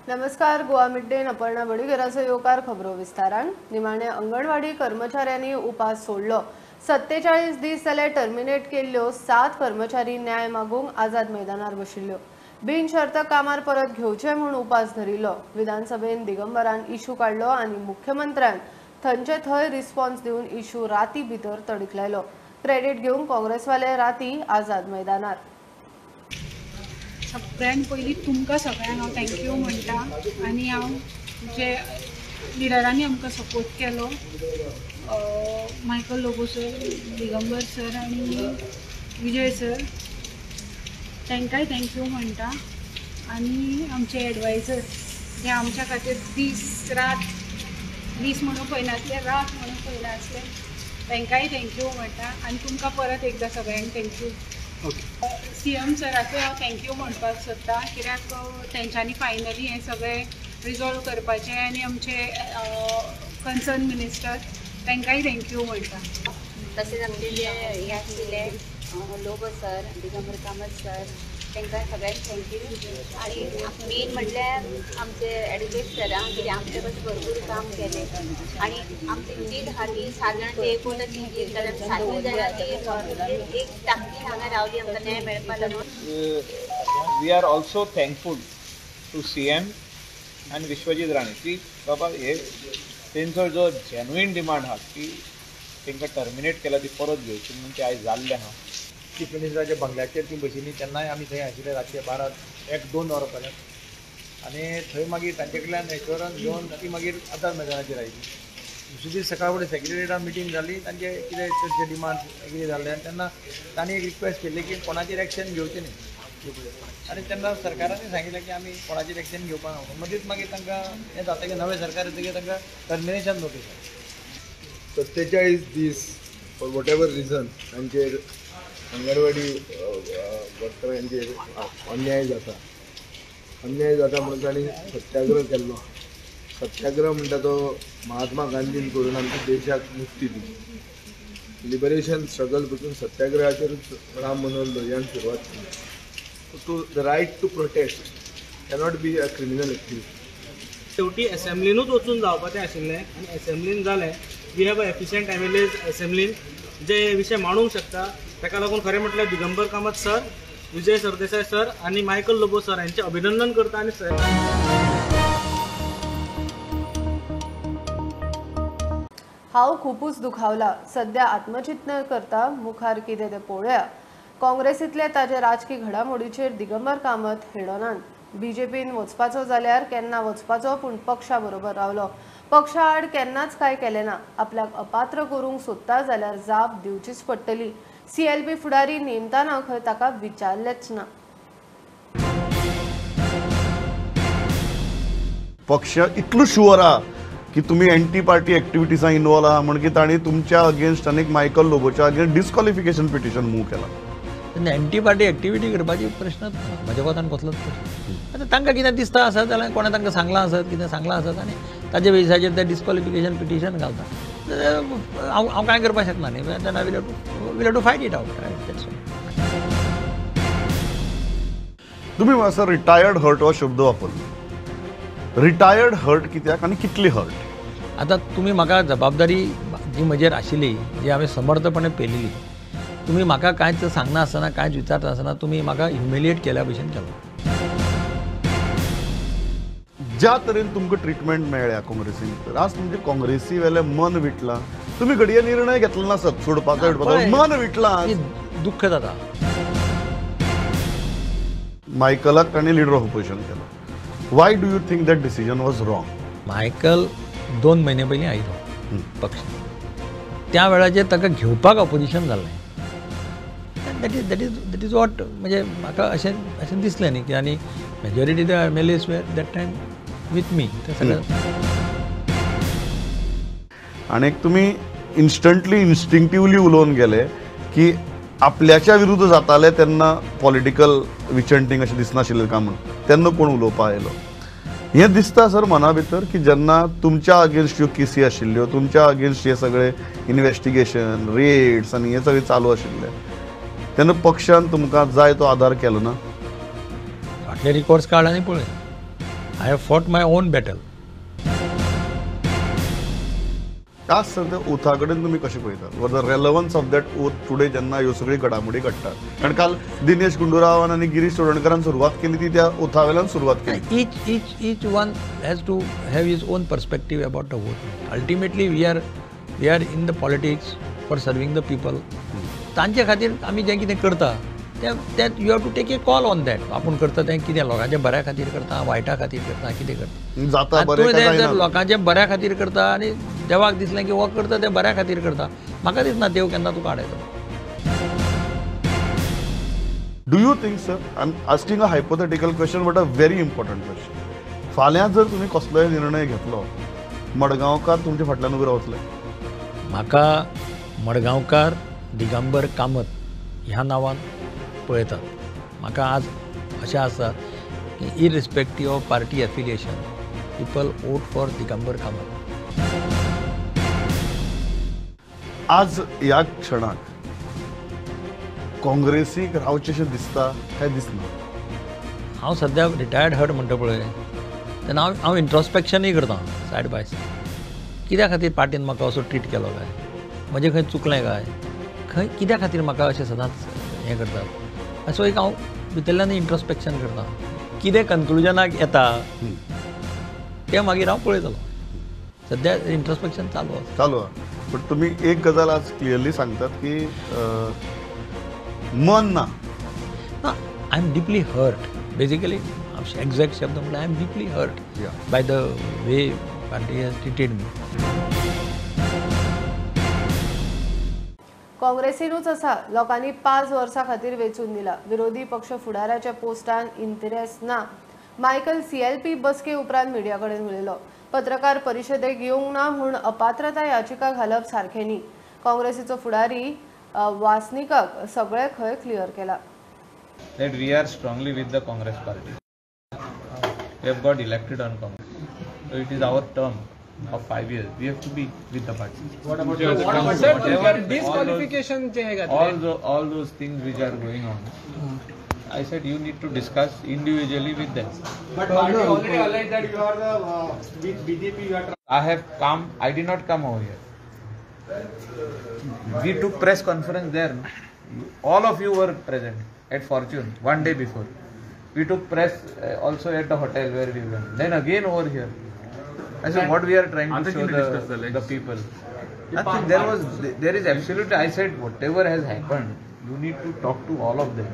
नमस्कार, गोवा मिड डेन अपर्णा बडीगराचो येवकार खबरो विस्तारान. निमाणे अंगणवाडी कर्मचाऱ्यांनी उपास सोडलो. 47 दीस जाले टर्मिनेट केल्ल्यो 7 कर्मचारी न्याय मागूंक आझाद मैदानार बशिल्ल्यो. बिनशर्त कामार परत घेवचे म्हूण उपास धरिल्लो. विधानसभेन दिगंबरान इशू काडलो आनी मुख्यमंत्र्यान थंयचे थंय रिस्पॉन्स दिवन इशू राती भितर तडीक लायलो. क्रेडीट घेवंक काँग्रेसवाले राती आझाद मैदानार. सगळ्यान पयलीं तुमकां सगळ्यांक हांव thank you म्हणटा आनी हांव जे लिडरांनी आमकां सपोर्ट केलो, Michael Lobo sir, Digambar sir आनी विजय सर, तांकांय thank you म्हणटा. आनी आमचे एडवायजर जे आमच्या खातीर दीस रात, दीस म्हणून पळयनासले, रात म्हणून पळयनासले, तांकांय thank you म्हणटा. आनी तुमकां परत एकदां सगळ्यांक thank you. CM सराकूय हांव thank you म्हणपाक सोदता, कित्याक तेंच्यांनी फायनली हें सगळें रिजॉल्व करपाचें आनी आमचे कन्सर्न मिनिस्टर तांकांय thank you म्हणटा. तशेंच आमचे जे हे आशिल्ले लोबो सर, दिगंबर कामत सर, तांकां सगळ्यांक thank you. आनी मेन म्हटल्यार आमचे एडवोकेट सरांक, कित्याक आमचे कशें भरपूर काम केलें आनी आमची जीत आहा ती 7 जाणांची एकवटाची जीत जाल्यार 7 जाणां ती एक ताकदीन हांगा रावली आमकां न्याय मेळपा लागून. We are also thankful to CM आनी विश्वजीत राणे की बाबा हे तेंचो जो जेन्युइन डिमांड आहा की तांकां टर्मिनेट केला ती परत घेवची म्हणून ते आयज जाल्लें आहा. चीफ मिनिस्टराच्या बंगल्याचेर ती बशिल्ली तेन्नाय आमी थंय आशिल्ले रातचे 12, 1, 2 वरां पर्यंत आनी थंय मागीर तांचे कडल्यान एश्योरन्स घेवन ती मागीर आझाद मैदानाचेर आयली. दुसरे दीस सकाळ फुडें सेक्रेटरीटा मिटींग जाली, तांचे कितें चडशे डिमांड एग्री जाल्ले आनी तेन्ना तांणी एक रिक्वेस्ट केल्ली की कोणाचेर एक्शन घेवचें न्ही. आनी तेन्ना सरकारानूय सांगिल्लें की आमी कोणाचेर एक्शन घेवपाक ना. मदींच मागीर तांकां हें जाता की नवें सरकार येतकीर तांकां टर्मिनेशन नोटीस आयली. 47 दीस फॉर what ever reason तांचेर अंगणवाडी वर्करांचेर अन्याय जाता, अन्याय जाता म्हणून तांणी सत्याग्रह केल्लो. सत्याग्रह म्हणटा तो महात्मा गांधीन करून आमच्या देशाक मुक्ती दिली. लिबरेशन स्ट्रगल पसून सत्याग्रहाचेरूच राम मनोहर लोहियान सुरवात केली. To the right to protest cannot be a criminal activity. शेवटी एसेंब्लीनूच वचून जावपाचें आशिल्लें आनी एसेंब्लीन जालें. We have a efficient MLAs एसेंब्लीन जे विशय मांडूंक शकता. ताका लागून खरें म्हटल्यार दिगंबर कामत सर, विजय सरदेसाय सर आनी मायकल लोबो सर हांचें अभिनंदन करता. आनी सर हांव खुपूच दुखावला, सध्या आत्मचिंतन करता, मुखार कितें तें पळोवया. काँग्रेसींतले ताजे राजकी घडामोडीचेर दिगंबर कामत हेडोनान. बीजेपीन वचपाचो जाल्यार केन्ना वचपाचो, पूण पक्षा बरोबर रावलो. पक्षा आड केन्नाच कांय केलें ना. आपल्याक अपात्र करूंक सोदता जाल्यार जाप दिवचीच पडटली. सीएलपी फुडारी नेमताना खंय ताका विचारलेंच ना. पक्ष इतलो शुअर आहा की तुमी एंटी पार्टी एक्टिविटीजां इन्वॉल्व आहा म्हणकी तांणी तुमच्या अगेन्स्ट आनी मायकल लोबोच्या अगेन्स्ट डिस्क्वॉलिफिकेशन पिटिशन मूव केलां. एंटी पार्टी एक्टिविटी करपाची प्रश्नच ना, म्हज्या मतान कसलोच प्रश्न. आतां तांकां कितें दिसता आसत जाल्यार कोणें तांकां सांगलां आसत, कितें सांगलां आसत आनी ताजे बेजिसाचेर ते डिस्क्वॉलिफिकेशन पिटिशन घालता. हांव हांव कांय करपाक शकना न्ही. Then I will have to fight it out. That's all. तुमी असो रिटायर्ड हर्ट हो शब्द वापरलो. रिटायर्ड हर्ट कित्याक आनी कितली हर्ट? आतां तुमी म्हाका जबाबदारी जी म्हजेर आशिल्ली, जी हांवें समर्थपणे पेलिल्ली, तुमी म्हाका कांयच सांगना आसतना, कांयच विचारता आसतना तुमी म्हाका ह्युमिलिएट केल्या भशेन केलो. ज्या तरेन तुमकां ट्रिटमेंट मेळ्ळ्या काँग्रेसीन भितर, आज तुमचे काँग्रेसी वेलें मन विटलां. तुमी घडये निर्णय घेतलो नासत सोडपाचो विटपाचो, मन विटलां, दुख्ख जाता. मायकलाक तांणी लिडर ऑफ ऑपोजिशन केलो. Why do you think that decision was wrong? Michael 2 म्हयने पयलीं आयलो पक्ष, त्या वेळाचेर ताका घेवपाक ऑपोजिशन जालें. That is that is that is what म्हणजे म्हाका अशें अशें दिसलें न्ही की आनी majority the MLAs were that time with me. ते सगळें आनी एक तुमी इन्स्टंटली इन्स्टिंक्टिवली उलोवन गेले की आपल्याच्या विरुद्ध जाताले तेन्ना पॉलिटिकल विचंटींग अशें दिसनाशिल्लें काय म्हूण, तेन्ना कोण उलोवपा आयलो. हें दिसता सर मना भितर की जेन्ना तुमच्या अगेन्स्ट ह्यो केसी आशिल्ल्यो, तुमच्या अगेन्स्ट हे सगळे इन्वेस्टिगेशन रेड्स आनी हें सगळें चालू आशिल्लें, तेन्ना पक्षान तुमकां जाय तो आदार केलो ना? फाटले रिकॉर्ड्स काड आनी पळय. I have fought my own battle. आज सर त्या ओथा कडेन तुमी कशें पळयतात? What the relevance of that oath today जेन्ना ह्यो सगळी घडामोडी घडटात? कारण काल दिनेश गुंडूरावान आनी गिरीश चोडणकरान सुरवात केली ती त्या ओथा वेल्यान सुरवात केली. Each one has to have his own perspective about the oath. Ultimately we are in the politics for serving the people. तांचे खातीर आमी जें कितें करता तें you have to take a call on that. आपूण करता तें कितें लोकांच्या बऱ्या खातीर करता, वायटा खातीर करता, कितें करता जाता. तूं तें जर लोकांच्या बऱ्या खातीर करता आनी देवाक दिसलें की हो करता तें बऱ्या खातीर करता, म्हाका दिसना देव केन्ना तुका आडायतलो. Do you think sir, I am asking a hypothetical question but a very important question. फाल्यां जर तुमी कसलोय निर्णय घेतलो, मडगांवकार तुमच्या फाटल्यान उबे रावतले? म्हाका मडगांवकार दिगंबर कामत ह्या नांवान पळयतात. म्हाका आज अशें आसा की irrespective of party affiliation people vote for Digambar Kamat. आज ह्या क्षणाक काँग्रेसीक रावचें दिसता काय दिसना? हांव सद्या रिटायर्ड हर्ट म्हणटा पळय तेन्ना हांव इंट्रोस्पेक्शनूय करता सायड बाय सायड. कित्या खातीर पार्टीन म्हाका असो ट्रीट केलो काय, म्हजें खंय चुकलें काय, खंय कित्या खातीर म्हाका अशें सदांच हें करतात, असो एक हांव भितरल्यान इंट्रोस्पेक्शन करता. कितें कन्क्लुजनाक येता तें मागीर हांव पळयतलो. सद्या इंट्रोस्पेक्शन चालू आसा. चालू आसा. बट तुमी एक गजाल आज क्लियरली सांगतात की मन ना. I am deeply hurt. Basically exact शब्द म्हळ्यार I am deeply hurt by the way party has treated me. काँग्रेसीनूच आसा लोकांनी 5 वर्सां खातीर वेंचून दिला. विरोधी पक्ष फुडाराच्या पोस्टान इंटरेस्ट ना. मायकल CLP बसके उपरांत मिडिया कडेन उलयलो. पत्रकार परिशदेक येवंक ना म्हूण अपात्रता याचिका घालप सारखें न्ही. काँग्रेसीचो फुडारी वासनिकाक सगळें खंय क्लियर केला. That we are strongly with the Congress party. We have got elected on Congress. So it is our term of 5 years. We have to be with the party. What about disqualification? All those things which are going on. I said you need to discuss individually with them. But party already alleged that you are the with BJP. You are. I have come. I did not come over here. We took press conference there. All of you were present at Fortune one day before. We took press also at the hotel where we went. Then again over here. I said what we are trying to show the people. Nothing. There is absolutely. I said whatever has happened, you need to talk to all of them,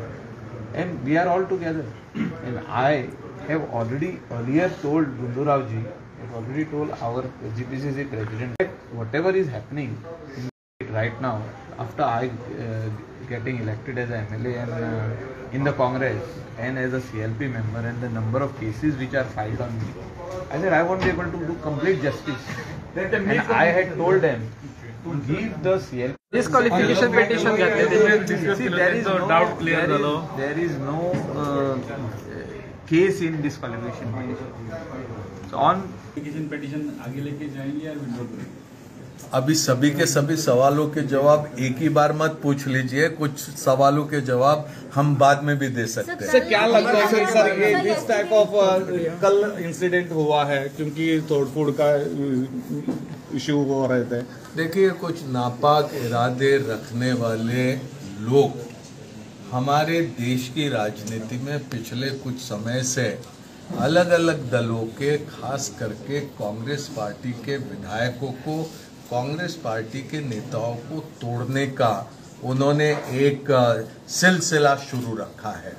and we are all together. And I have already earlier told Gundu Rao ji, I have already told our GPCC president that whatever is happening right now, after I getting elected as a MLA and in the Congress and as a CLP member, and the number of cases which are filed on me, I said I won't be able to do complete justice. And I had told them to give the CLP disqualification petition. See, there is no doubt clear. There is no case in disqualification petition. So on petition आगे लेके जाएंगे या withdraw करेंगे? अभी सभी K सभी सवालों K जवाब एक ही बार मत पूछ लीजिए, कुछ सवालों के जवाब हम बाद में भी दे सकते हैं। सर क्या लगता है सर ये this type of कल इंसिडेंट हुआ है क्योंकि तोड़फोड़ का इश्यू हो रहे थे? देखिए, कुछ नापाक इरादे रखने वाले लोग हमारे देश की राजनीति में पिछले कुछ समय से अलग अलग दलों के, खास करके कांग्रेस पार्टी के विधायकों को, कांग्रेस पार्टी के नेताओं को तोड़ने का उन्होंने एक सिलसिला शुरू रखा है।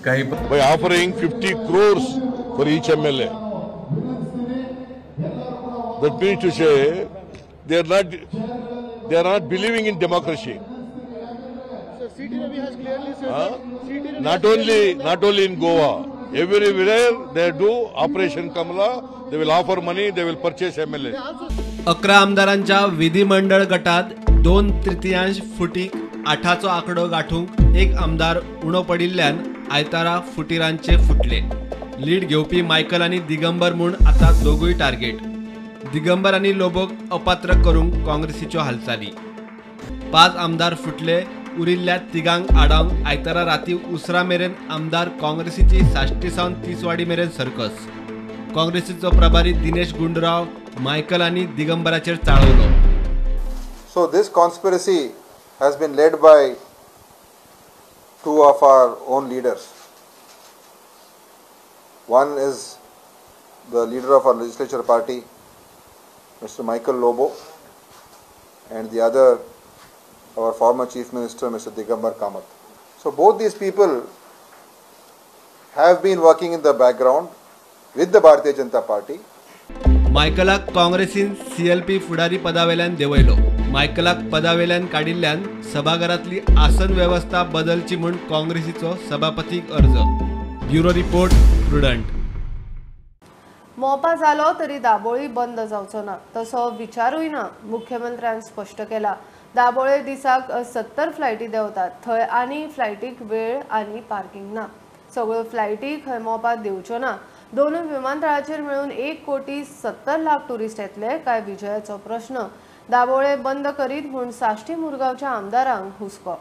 कहीं पर by offering 50 crores for each MLA, that means to say they are not believing in democracy. Not only in Goa, everywhere they do Operation Kamala, they will offer money, they will purchase MLA. 11 आमदारांच्या विधिमंडळ गटात 2/3 फुटीक 8चो आंकडो गाठूंक एक आमदार उणो पडिल्ल्यान आयतारा फुटीरांचे फुटले. लीड घेवपी मायकल आनी दिगंबर म्हूण आतां दोगूय टार्गेट. दिगंबर आनी लोबोक अपात्र करूंक काँग्रेसीच्यो हालचाली. 5 आमदार फुटले, उरिल्ल्या तिगांक आडावंक आयतारा राती उसरा मेरेन आमदार काँग्रेसीची साश्टी सावन तिसवाडी मेरेन सर्कस. काँग्रेसीचो प्रभारी दिनेश गुंडूराव मायकल आनी दिगंबराचेर चाळवलो. So this conspiracy has been led by two of our own leaders. One is the leader of our legislature party, Mr. Michael Lobo, and the other, our former Chief Minister, Mr. Digambar Kamath. So both these people have been working in the background with the Bharatiya Janata Party. मायकलाक काँग्रेसीन CLP फुडारी पदावेल्यान देंवयलो. मायकलाक पदावेल्यान काडिल्ल्यान सभाघरांतली आसन वेवस्था बदलची म्हूण काँग्रेसीचो सभापतीक अर्ज. Bureau report, Prudent. Mopa जालो तरी दाबोळी बंद जावचो ना, तसो विचारूय ना, मुख्यमंत्र्यान स्पश्ट केला. दाबोळे दिसाक 70 फ्लायटी देंवतात, थंय आनी फ्लायटीक वेळ आनी पार्किंग ना. सगळ्यो फ्लायटी खंय मोपा देंवच्यो ना. दोनूय विमानतळाचेर मेळून 1,70,00,000 टुरिस्ट येतले काय विजयाचो प्रश्न. दाबोळे बंद करीत म्हूण साश्टी मुरगांवच्या आमदारांक हुस्को.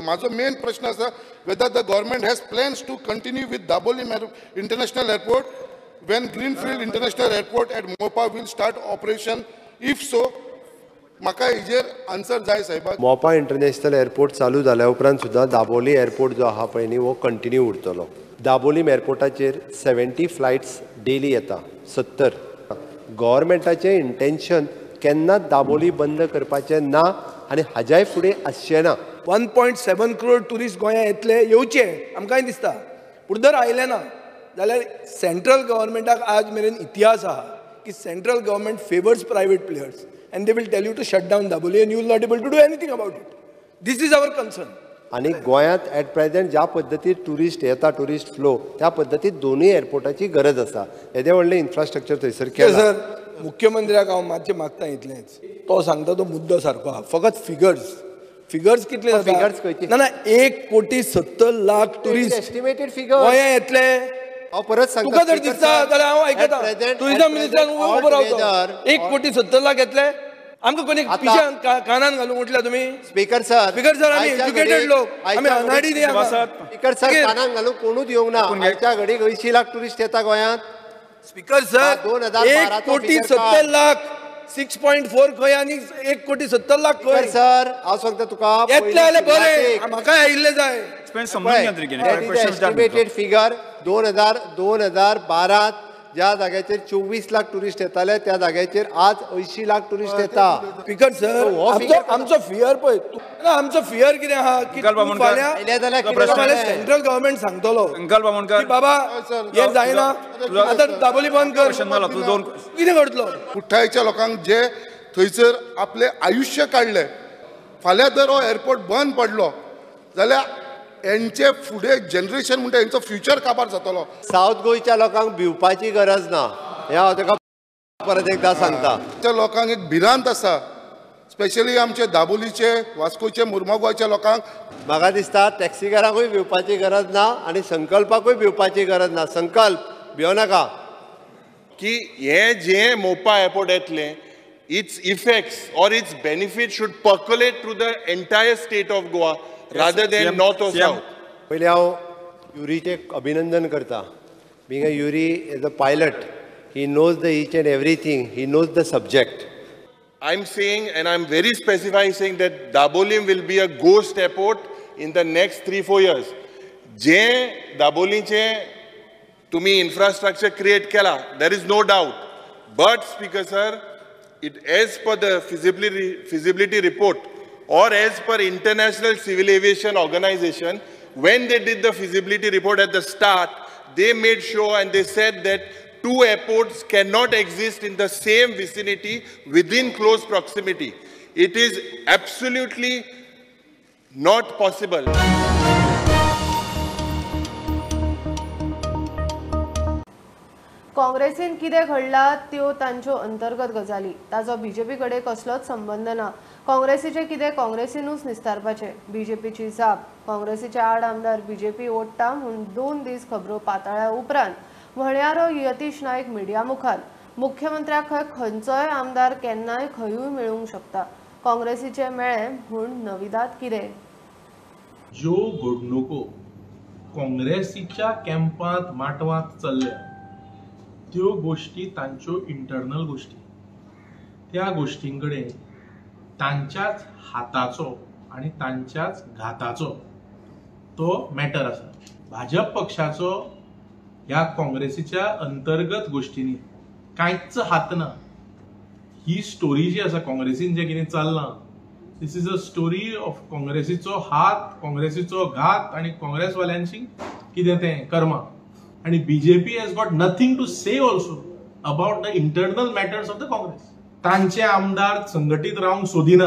माझो मेन प्रश्न आसा, whether the government has plans to continue with Dabolim International Airport when Greenfield International Airport at Mopa will start operation? If so, म्हाका हेजेर आन्सर जाय साहेबा. मोपा इंटरनॅशनल एअरपोर्ट चालू जाल्या उपरांत सुद्दां दाबोली एअरपोर्ट जो आहा पळय न्ही, हो कंटिन्यू उरतलो. दाबोलीम एअरपोर्टाचेर 70 फ्लायट्स डेली येता, 70. गव्हर्मेंटाचें इंटेन्शन केन्नाच दाबोली बंद करपाचें ना आनी हाज्याय फुडें आसचें ना. 1.7 करोड ट्युरिस्ट गोंया येतले, येवचे आमकांय दिसता, पूण जर आयले ना जाल्यार सेंट्रल गव्हर्मेंटाक आज मेरेन इतिहास आहा की central government favours private players and they will tell you to shut down Dabolim and you will not able to do anything about it. This is our concern. आनी गोंयांत एट प्रेझेंट ज्या पद्दतीन tourist येता, tourist flow, त्या पद्दतीन दोनूय एअरपोर्टाची गरज आसा. येदें व्हडलें इन्फ्रास्ट्रक्चर थंयसर केलां. सर, मुख्यमंत्र्याक हांव मातशें मागता इतलेंच, तो सांगता तो मुद्दो सारको आहा, फकत फिगर्स फिगर्स कितले फिगर्स खंयचे? ना ना, 1,70,00,000 ट्युरिस्ट एस्टिमेटेड फिगर गोंया येतले. हांव परत सांगता, तुका जर दिसता जाल्यार हांव आयकता. टुरिजम मिनिस्टरान उबो रावता, 1,70,00,000 येतले. आमकां कोणी पिशान कानान घालूंक उठल्या तुमी? स्पीकर सर, स्पीकर सर, आमी एज्युकेटेड लोक, आमी अनाडी न्ही. स्पीकर सर, कानान घालूंक कोणूच येवंक ना. आयच्या घडीक 80 लाख ट्युरिस्ट येता गोंयांत. स्पीकर सर, 1,70,00,000, 6.4 खंय आनी 1,70,00,000 खंय? सर, हांव सांगता तुका, येतले जाल्यार बरें, म्हाका आयिल्लें जाय. एस्टिमेटेड फिगर 2012 ज्या जाग्याचेर 24 लाख ट्युरिस्ट येताले त्या जाग्याचेर आज 80 लाख ट्युरिस्ट येता. स्पीकर सर, आमचो फियर पळय, आमचो फियर कितें आहा की फाल्यां सेंट्रल गव्हर्मेंट सांगतलो की बाबा हें जायना, आतां दाबोली बंद कर, कितें करतलो? कुठ्ठाळीच्या लोकांक जे थंयसर आपलें आयुश्य काडलें, फाल्यां जर हो एअरपोर्ट बंद पडलो जाल्यार यांचे फुडें जनरेशन म्हणटा यांचो फ्युचर काबार जातलो. सावथ गोंयच्या लोकांक भिवपाची गरज ना, हें हांव ताका परत एकदां सांगता. त्या लोकांक एक भिरांत आसा, स्पेशली आमचे दाबोलीचे, वास्कोचे, मुर्मगांवच्या लोकांक. म्हाका दिसता टॅक्सीकारांकूय भिवपाची गरज ना आनी संकल्पाकूय भिवपाची गरज ना. संकल्प भिवनाका की हे जे मोपा एअरपोर्ट येतलें, its effects or its benefit should percolate through the entire state of Goa rather than north or south. पयलीं हांव युरीचें अभिनंदन करता. Being a Yuri as a pilot, he knows the each and everything, he knows the subject. I am saying and I am very specifying saying that Dabolim will be a ghost airport in the next 3-4 years. जे दाबोलीचे तुम्ही infrastructure create केला, there is no doubt, but speaker sir, it as per the feasibility report or as per International Civil Aviation Organization, when they did the feasibility report at the start, they made sure and they said that two airports cannot exist in the same vicinity within close proximity. It is absolutely not possible. काँग्रेसीन कितें घडलां त्यो तांच्यो अंतर्गत गजाली, ताजो BJP कडेन कसलोच संबंद ना. काँग्रेसीचें कितें काँग्रेसीनूच निस्तारपाचें, बीजेपीची जाप. काँग्रेसीचे आड आमदार बीजेपी ओडटा म्हूण 2 दीस खबरो पाताळ्या उपरांत म्हणयारो यतीश नायक मिडिया मुखार. मुख्यमंत्र्याक खंय खंयचोय आमदार केन्नाय खंयूय मेळूंक शकता. काँग्रेसीचें मेळ्ळें म्हूण नविदाद कितें? ज्यो घडणुको काँग्रेसीच्या कॅम्पांत माटवांत चल्ल्या त्यो गोष्टी तांच्यो इंटरनल गोष्टी, त्या गोष्टीं कडेन तांच्याच हाताचो आनी तांच्याच घाताचो तो मॅटर आसा. भाजप पक्षाचो ह्या काँग्रेसीच्या अंतर्गत गोष्टींनी कांयच हात ना. ही स्टोरी जी आसा काँग्रेसीन जें कितें चल्लां, this is a story of काँग्रेसीचो हात, काँग्रेसीचो घात आनी काँग्रेसवाल्यांची कितें तें कर्मा. आनी BJP has got nothing to say also about the internal matters of the Congress. तांचे आमदार संघटीत रावंक सोदिना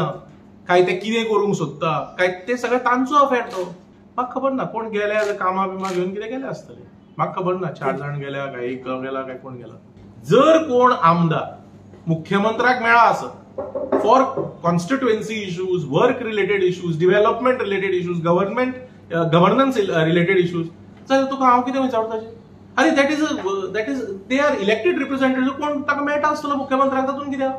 काय ते कितें करूंक सोदता काय ते सगळें तांचो अफेर तो. म्हाका खबर ना कोण गेल्या कामां बिमां घेवन कितें गेले आसतले, म्हाका खबर ना 4 जाण गेल्या काय एक गेला काय कोण गेला. जर कोण आमदार मुख्यमंत्र्याक मेळा आसत for constituency issues, work related issues, development related issues, government governance related issues, जाल्यार तुका हांव कितें विचारता? अरे that is they are elected representative, कोण ताका मेळटा आसतलो मुख्यमंत्र्याक तातूंत कित्याक?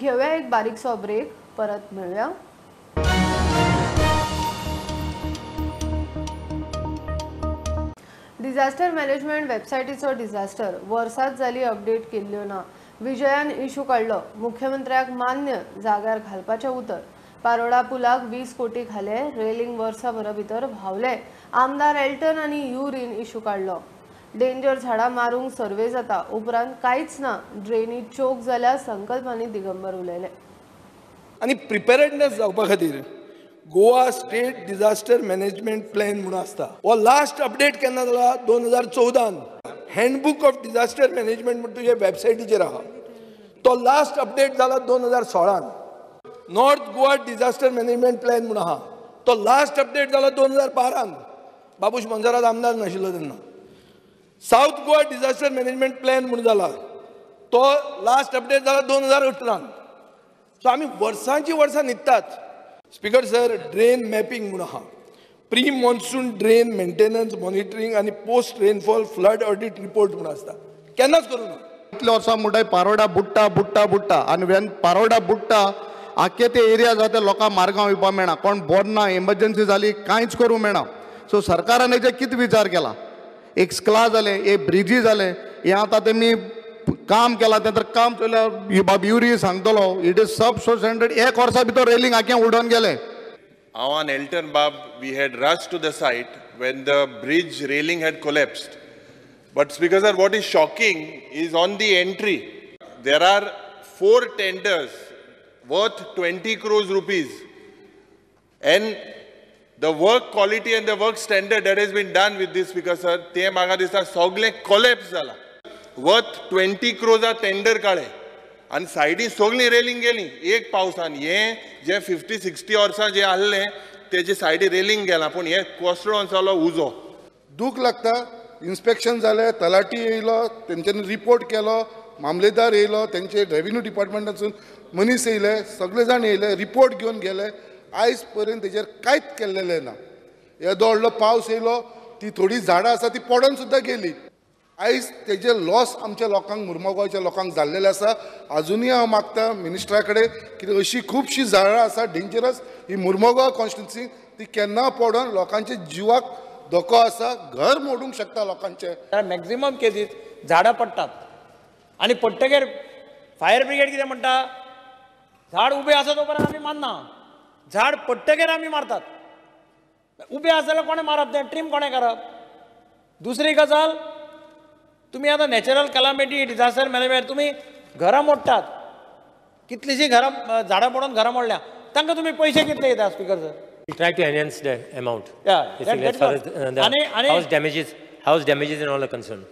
घेवया एक बारीकसो ब्रेक, परत मेळुया. डिझास्टर मॅनेजमेंट वेबसायटीचो डिझास्टर वर्सात जाली अपडेट केल्ल्यो ना. विजयान इशू काडलो, मुख्यमंत्र्याक मान्य जाग्यार घालपाचें उतर. पारोडा पुलाक 20 कोटी घाले, रेलिंग वर्साभरा भितर व्हांवले. आमदार एल्टन आनी युरीन इशू काडलो. डेंजर झाडां मारूंक सर्वे जाता, उपरांत कांयच ना. ड्रेनी चोक जाल्या संकल्पांनी दिगंबर उलयले. आनी प्रिपेरेडनेस जावपा खातीर Goa state disaster management plan म्हणून आसता. हो लास्ट अपडेट केन्ना जाला? 2014. हँडबूक ऑफ डिझास्टर मॅनेजमेंट म्हण तुजे वेबसायटीचेर आहा, तो लास्ट अपडेट जाला 2016. North Goa disaster management plan म्हणून आहा, तो लास्ट अपडेट जाला 2012. बाबूश मोन्सेरात आमदार नाशिल्लो तेन्ना. South Goa disaster management plan म्हणून जाला, तो लास्ट अपडेट जाला 2018. सो आमी वर्सांची वर्सां न्हिदतात. स्पीकर सर, ड्रेन मॅपिंग म्हणून आहा, pre monsoon drain maintenance monitoring आनी post rainfall flood audit report म्हणून आसता, केन्नाच करूं ना. इतले वर्सां म्हणटाय पारोडा बुडटा बुडटा बुडटा आनी when Paroda बुडटा आख्खे ते एरिया जाता, लोकांक मार्गां वयपा मेळना, कोण बोर ना, एमर्जन्सी जाली कांयच करूंक मेळना. सो सरकारान हेजेर कितें विचार केला? एक स्कला जालें, एक ब्रिजी जालें, हें आतां तेमी काम केलां तें तर काम चोयल्यार बाब युरी सांगतलो it is sub so standard. एक वर्सा भितर रेलिंग आख्खें उडोवन गेलें. हांव आनी एल्टन बाब we had rush to the site when the bridge railing had collapsed. But speaker sir, what is shocking is on the entry there are 4 tenders worth 20 crores rupees and the work quality and the work standard that has been done with this, speaker sir, ते म्हाका दिसता सगळें collapse जाला. Worth 20 crores tender काडले आनी सायडी सगळीं railing गेली एक पावसान. हें जें 50-60 वर्सां जें आहलें तेजे सायडी रेलिंग गेलां, पूण हें कोसळोन जालो उजो. दूख लागता. इन्स्पेक्शन जालें, तलाटी येयलो, तेंच्यांनी रिपोर्ट केलो, मामलेदार येयलो, तेंचे रेवेन्यू डिपार्टमेंटासून मनीस येयले, सगळे जाण येयले, रिपोर्ट घेवन गेले. आयज पर्यंत तेजेर कांयच केल्लेलें ना. येदो व्हडलो पावस येयलो, ती थोडीं झाडां आसा ती पडोन सुद्दां गेली. आयज तेजे लॉस आमच्या लोकांक, मुर्मगांवच्या लोकांक जाल्लेले आसा. आजुनूय हांव मागता मिनिस्टरा कडेन कित्याक अशी खुबशीं झाडां आसा डेंजरस ही मुर्मगांव कॉन्स्टिट्युन्सी, ती केन्ना पडोन लोकांच्या जिवाक धोको आसा, घर मोडूंक शकता लोकांचें. मॅक्झिमम केसीस झाडां पडटात आनी पडटगीर फायर ब्रिगेड कितें म्हणटा, झाड उबें आसा तो पर्यंत आमी मानना, झाड पडटगीर आमी मारतात. उबें आसा जाल्यार कोणें मारप तें, ट्रीम कोणें करप? दुसरी गजाल, तुमी आतां नॅचरल कॅलामिटी डिझास्टर मॅनेजमेंट तुमी घरां मोडटात, कितलींशीं घरां झाडां पडून घरां मोडल्या, तांकां तुमी पयशे कितले दिता speaker sir? Try to enhance the amount. Yeah, as far as the house damages and all are concerned.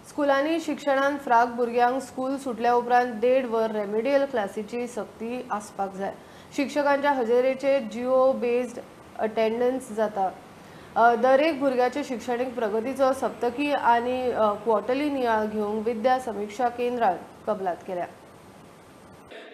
स्कुलांनी शिक्षणान फ्राक भुरग्यांक स्कूल सुटल्या उपरांत 1.5 वर रेमेडियल क्लासीची सक्ती आसपाक जाय. शिक्षकांच्या हजेरेचेर जिओ बेस्ड अटेंडन्स जाता. दरेक भुरग्याचे शिक्षणीक प्रगतीचो सप्तकी आनी क्वॉर्टरली नियाळ घेवंक विद्या समिक्षा केंद्रान कबलात केल्या.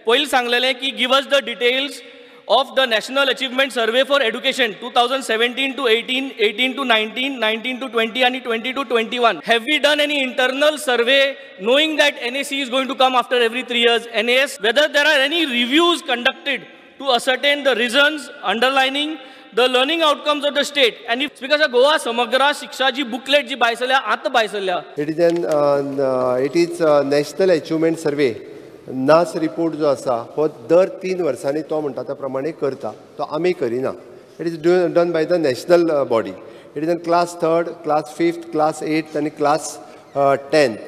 पयलीं सांगलेलें की give us the details of the National Achievement Survey for Education 2017 to 18, 18 to 19, 19 to 20 and 20 to 21. Have we done any internal survey knowing that NAC is going to come after every 3 years, NAS, whether there are any reviews conducted to ascertain the reasons underlining the learning outcomes of the state? And if because of Goa Samagra Shiksha ji booklet ji भायर आतां भायर सरल्या. It is National Achievement Survey NAS report जो आसा हो दर 3 वर्सांनी तो म्हणटा त्या प्रमाणे करता, तो आमी करिना. It is done by the national body. It is in class 3rd, class 5th, class 8th आनी क्लास 10th.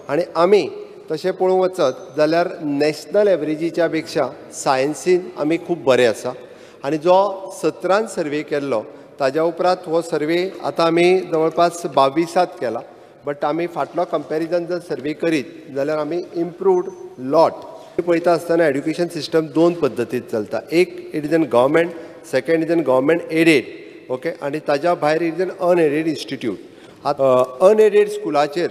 आनी आमी तशें पळोवंक वचत जाल्यार नॅशनल एवरेजीच्या पेक्षा सायन्सीन आमी खूब बरे आसा. आनी जो 17 सर्वे केल्लो ताज्या उपरांत हो सर्वे आतां आमी जवळपास 22 केला, बट आमी फाटलो कंपॅरिजन जर सर्वे करीत जाल्यार आमी इम्प्रूव्ड लॉट. पळयता आसतना एड्युकेशन सिस्टम 2 पद्दतीत चलता. एक it is an government, second is an government aided, okay, आनी ताज्या भायर it is an unaided institute. आतां अनएडेड स्कुलाचेर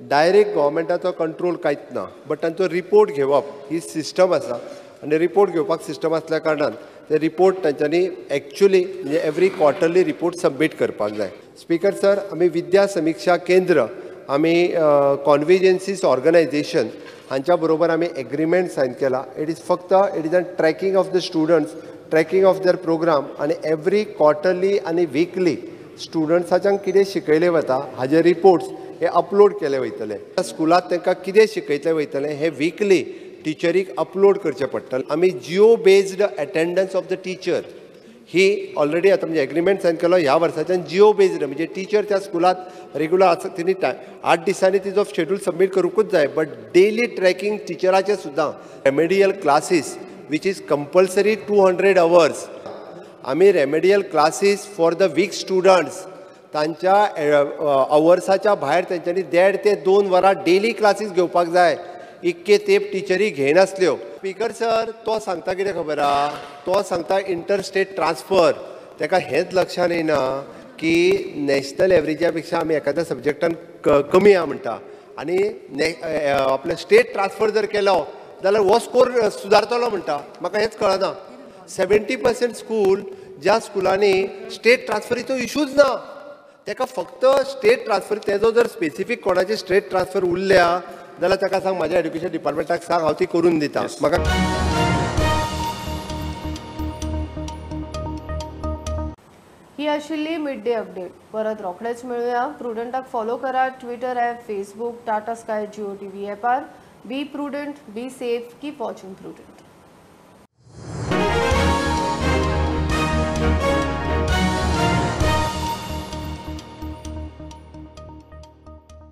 डायरेक्ट गव्हर्मेंटाचो कंट्रोल कांयच ना, बट तांचो रिपोर्ट घेवप ही सिस्टम आसा आनी रिपोर्ट घेवपाक सिस्टम आसल्या कारणान ते रिपोर्ट तांच्यांनी एक्चुअली म्हणजे एवरी क्वॉर्टरली रिपोर्ट सबमीट करपाक जाय. स्पीकर सर, आमी विद्या समिक्षा केंद्र आमी कॉन्विजन्सीस ऑर्गनायझेशन हांच्या बरोबर आमी एग्रीमेंट सायन केला. It is फक्त it is a tracking of the students, tracking of their program आनी एवरी क्वॉर्टरली आनी विकली स्टुडंट्साच्यान कितें शिकयलें वता हाजे रिपोर्ट्स हे अपलोड केले वयतले. स्कुलांत तांकां कितें शिकयतले वयतलें हे विकली टिचरीक अपलोड करचें पडटलें. आमी geo based attendance of the teacher he already आतां म्हणजे एग्रीमेंट सायन केलो ह्या वर्साच्यान जिओ बेज्ड म्हणजे टिचर त्या स्कुलांत रेगुलर आसा तिणी 8 दिसांनी तिजो शेड्यूल सबमीट करूंकूच जाय, बट डेली ट्रॅकिंग टिचराचें सुद्दां. Remedial classes which is compulsory 200 hours. आमी remedial classes for the weak students तांच्या अवर्साच्या भायर तेंच्यांनी 1.5 ते 2 वरां डेली क्लासीस घेवपाक जाय. इतके तेप टिचरी घेयनासल्यो. स्पीकर सर, तो सांगता कितें खबर आहा, तो सांगता इंटर स्टेट ट्रान्सफर. ताका हेंच लक्षान येना की नॅशनल एवरेजा पेक्षा आमी एखाद्या सब्जेक्टान कमी आहा म्हणटा आनी आपले स्टेट ट्रान्सफर जर केलो जाल्यार हो स्कोर सुदारतलो म्हणटा. म्हाका हेंच कळना. 70% स्कूल ज्या स्कुलांनी स्टेट ट्रान्सफरीचो इशूच ना, ताका फक्त स्टेट ट्रान्सफर तेजो जर स्पेसिफीक कोणाचे स्टेट ट्रान्सफर उरल्या जाल्यार ताका सांग म्हाज्या एड्युकेशन डिपार्टमेंटाक सांग, हांव ती करून दिता म्हाका. ही आशिल्ली मिड डे अपडेट. परत रोखडेच मेळुया. प्रुडंटाक फॉलो करा Twitter app, Facebook, Tata Sky, Jio TV ॲपार. Be prudent, be safe, keep watching Prudent.